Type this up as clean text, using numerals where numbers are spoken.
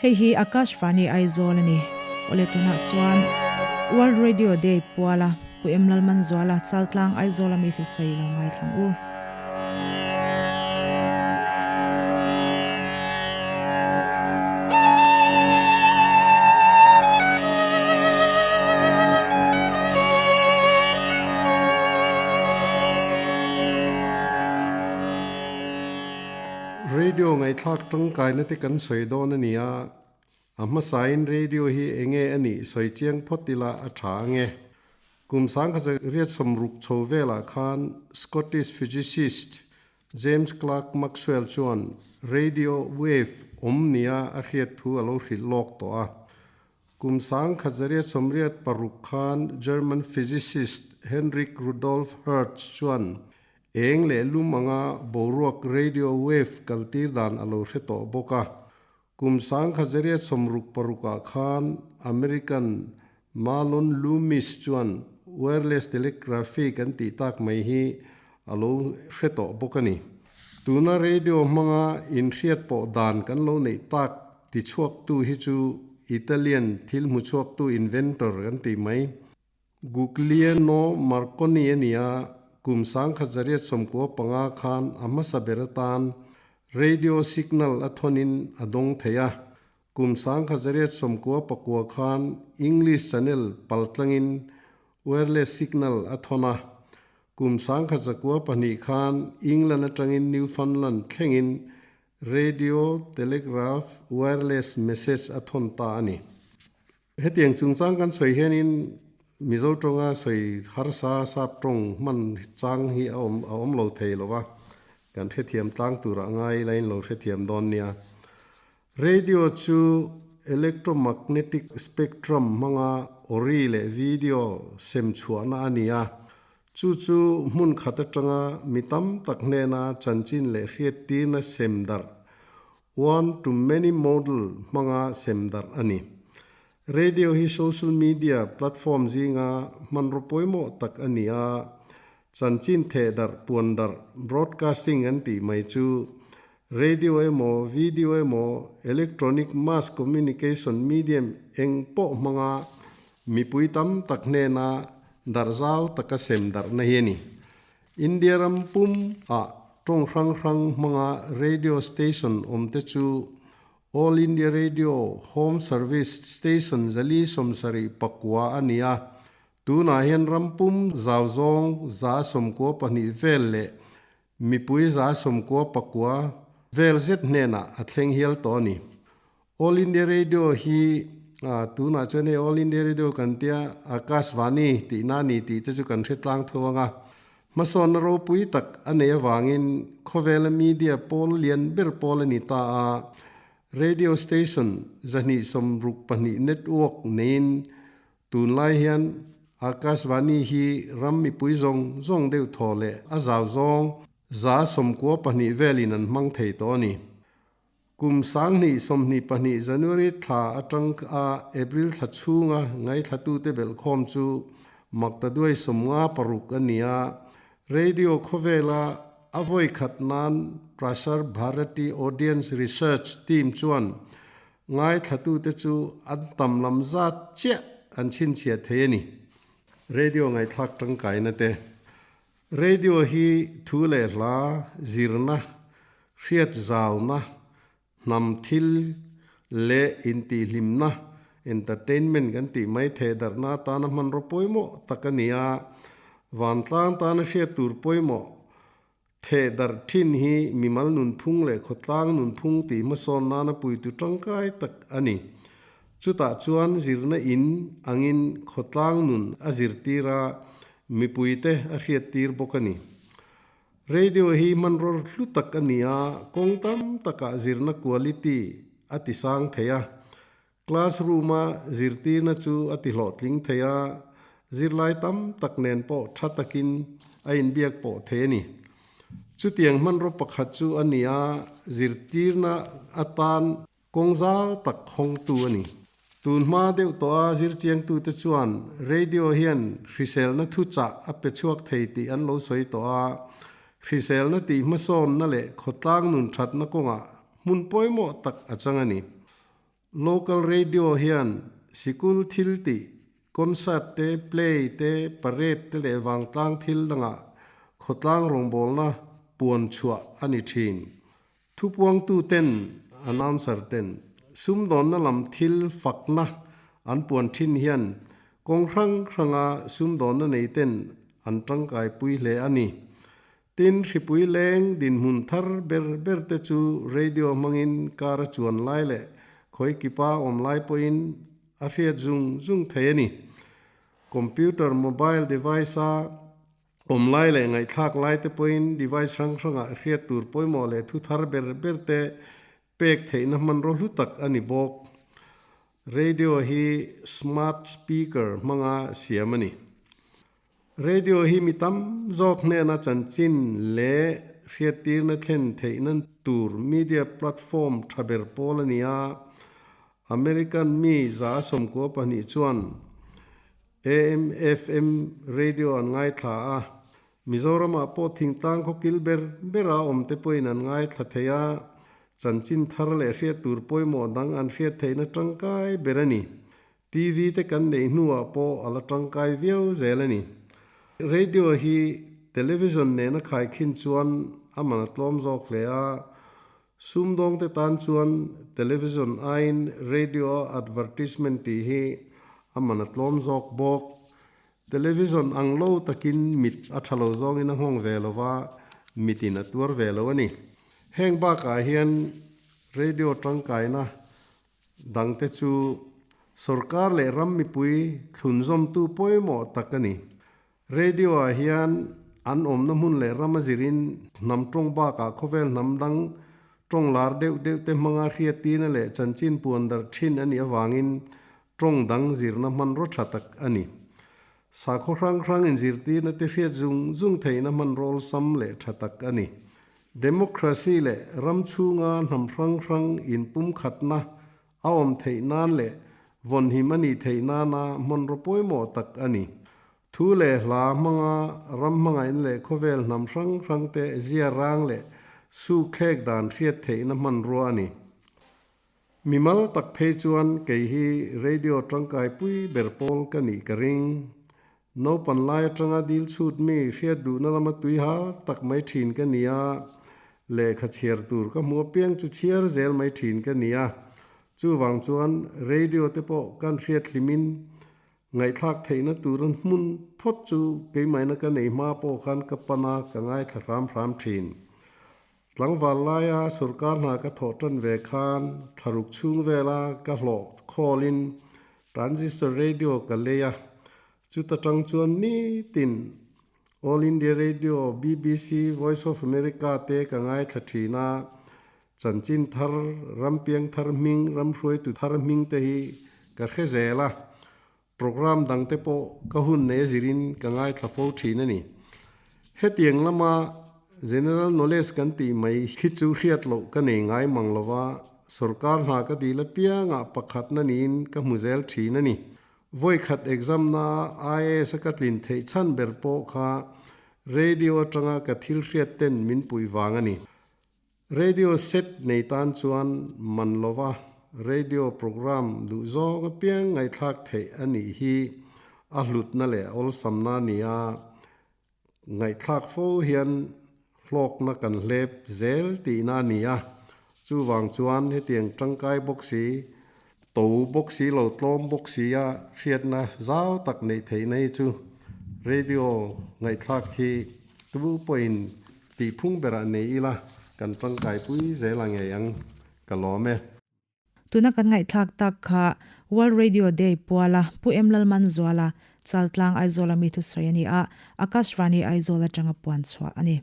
Hei hi Akashvani Aizawl a ni. Awle tunah chuan World Radio Day puala Pu Em Lalmanzuala Chaltlang Aizawl a mi thusawi lo ngaithlang u. Radio ngaihthlak tangkaina te kan sawi dawn a ni a, a hmasain radio hi enge a nih sawi chiang phawt ila a tha ange. Kum 1960 chho velah khan Scottish physicist James Clerk Maxwell chuan radio wave awm nia a hriat thu a lo hrilh lawk tawh a. Kum 1986 khan German physicist Heinrich Rudolf Hertz chuan eng leh lum anga boruak radio wave kaltir dan a lo hre tawh bawk a. Kum 1966 ah khan American Mahlon Loomis chuan wireless telegraphy kan tih tak mai hi a lo hre tawh bawk a ni. Tuna radio hmanga inhriat pawh dan kan lo neih tak tichhuaktu hi chu Italian thil hmuchhuaktu inventor kan tih mai Guglielmo Marconi a ni a, kum 1995 khan a hmasa ber atan radio signal a thawnin a dawng thei a. Kum 1999 khan English Channel paltlangin wireless signal a thawn a. Kum 1902 khan England atangin Newfoundland thlengin radio telegraph wireless message a thawn ta a ni. Hetiang chungchang kan sawi hianin Mizo tawnga sawi harsa sap tawng hman chang hi a awm a awm lo thei lo va, kan hrethiam tlang turah ngai lain lo hrethiam dawn nia. Radio chu electromagnetic spectrum hmanga awri leh video sem chhuahna a ni a, chu chu hmun khat atanga mi tam tak hnena chanchin leh hriattirna sem darh One to many model hmanga sem darh a ni. Radio hi social media platform zinga hmanraw pawimawh tak a ni a, chanchin theh darh puan darh, broadcasting an tih mai chu radio emaw, video emaw, electronic mass communication medium eng pawh hmanga mipui tam tak hnena darh zau taka sem darhna hi a ni. India ram pum ah tawng hrang hrang hmanga radio station awm te chu All India Radio Home Service Station 474 a ni a, tunah hian ram pum zau zawng 92 vel leh mipui 99 vel zet hnenah a thleng hial tawh a ni. All India Radio hi tunah chuan hei All India Radio kan tia Akashvani tih na ni tih te chu kan hre tlang tho anga hmasawnna ropui tak a nei avangin khawvela media pawl lian ber pawl a ni ta a, radio station 262 network neiin tunlai hian Akashvani hi ram mipui zawng zawng deuh thaw leh a zau zawng 92 velin an hmang thei tawh a ni. Kum 2022 January thla atang a April thla chhunga ngaithlatute belhkhawm chu 856 a ni a, radio khawvela a vawi khat nan Prasar Bharati Audience Research Team chuan ngaithlatute chu an tam lam zat chiah an chhinchhiah thei a ni. Radio ngaihthlak tangkaina te. Radio hi thu leh hla zirna, hriat zauna, hnam thil leh intihhlimna, entertainment kan tih mai theh darhna atana hmanraw pawimawh tak a ni a, vantlang tana hriat tur pawimawh theh darh thin hi mimal nunphung leh khawtlang nunphung tih hmasawn nana puitu tangkai tak a ni. Chutah chuan zirna in angin khawtlang nun a zirtir a, mipuite a hriattir bawk a ni. Radio hi hmanraw hlu tak a ni a, kawng tam takah zirna quality a ti sang thei a. Classroom-a zirtirna chu a ti hlawhtling thei a, zirlai tam tak nen pawh tha takin a inbiak pawh thei a ni. Chutiang hmanraw pakhat chu a ni a, zirtirna atan Kawng zau tak hawngtu a ni. Tun hma deuh tawha zirchiangtute chuan radio hian hriselna thuchah a pe chhuak thei tih an lo sawi tawh a, hriselna tih hmasawnna leh khawtlang nun thatna kawngah hmun pawimawh tak a chang a ni. Local radio hian sikul thil tih, concert te, play te, parade te leh vangtlang thil dangah khawtlang rawngbawlna puan chhuah a ni thin. Thupuangtu ten, announcer ten, sumdawnna lam thil fakna an puan thin hian kawng hrang hranga sumdawnna nei ten an tangkaipui hle a ni. Tin, hripui leng dinhmun thar ber ber te chu radio hmangin kar a chuan lai leh khawi kipa awm lai pawhin a hriat zung zung thei a ni. Computer, mobile device a awm lai leh ngaihthlak lai te pawhin device hrang hrangah hriat tur pawimawh leh thu thar ber ber te pek theihna hmanraw hlu tak a ni bawk. Radio hi smart speaker hmanga siam a ni. Radio hi mi tam zawk hnena chanchin leh hriattirna thlen theihna tur media platform tha ber pawl a ni a. American mi 192 chuan AM, FM radio an ngaithla a. Mizoramah pawh thingtlang khawkil ber bera awmte pawhin an ngaithla thei a, chanchin thar leh hriat tur pawimawh dang an hriat theihna tangkai ber a ni. TV te kan neih hnuah pawh a la tangkai viau zel a ni. Radio hi television nena khaikhin chuan a man a tlawm zawk hle a, sumdawngte tan chuan television aiin radio a advertisement tih hi a man a tlawm zawk bawk. Television ang lo takin mit a tha lo zawngin a nghawng ve lo va, mitin a tuar ve lo a ni. Heng bakah hian radio tangkaina Dangte chu sorkar leh ram mipui thlunzawmtu pawimawh tak a ni. Radio-ah hian an awmna hmun leh ram a zirin hnam tawng bakah khawvel hnam dang tawng lar deuh deuh te hmanga hriattirna leh chanchin puan darh thin a nih avangin tawng dang zirna hmanraw tha tak a ni. Sakhaw hrang hrang inzirtirna te hriat zung zung theihna hmanraw awlsam leh tha tak a ni. Democracy leh ram chhunga hnam hrang hrang inpumkhatna a awm theih nan leh vawnhim a nih theih nana hmanraw pawimawh tak a ni. Thu leh hla hmanga ram hmangaihna leh khawvel hnam hrang hrangte zia rang leh sukthlek dan hriat theihna hmanrua a ni. Mimal tak phei chuan kei hi radio tangkai pui ber pawl ka nih ka ring. Naupan lai atanga dil chhut mi hriat duhna lama tui hal tak mai thin ka ni a, lehkha chhiar tur ka hmu apiang chu chhiar zel mai thin ka ni a. Chuvang chuan radio te pawh kan hriat hlimin ngaihthlak theihna tura hmun phawt chu keimahina ka nei hma pawh khan ka pan a, ka ngaithla hram hram thin. Tlangval laia sorkar hna ka thawh tan ve khan thlaruk chhung vela ka hlawh khawlin transistor radio ka lei a, chuta tang chuan nitin All India Radio, BBC, Voice of America te ka ngaithla thin a, chanchin thar, ram piang thar hming, ram hruaitu thar hming te hi ka hre zel a, Programme dangte pawh ka hun nei zirin ka ngaithla fo thin a ni. Hetiang lama General Knowledge kan tih mai hi chu hriat loh ka nei ngai mang lo va, sorkar hna ka dil apiangah pakhatna niin ka hmu zel thin a ni. Vawi khat exam na IAS a ka tlin theih chhan ber pawh kha radio atanga ka thil hriat ten min puih vang a ni. Radio set nei tan chuan man lova radio programme duh zawng apiang ngaihthlak theih a nih hi a hlutna leh a awlsamna a ni a, ngaihthlak fo hian hlawkna kan hlep zel tihna a ni a, chuvang chuan hetiang tangkai bawk si, to bawk si lo tlawm bawk si a hriatna zau tak neih theihna hi chu radio ngaihthlak hi tu pawhin Tih phung berah nei ila kan tangkaipui zel a ngei ang, ka lawm e. Tuna kan ngaihthlak tak kha World Radio Day puala Pu M Lalmanzuala, Chaltlang Aizawla mi thusawi a ni a, Akashvani Aizawl atanga puan chhuah a ni.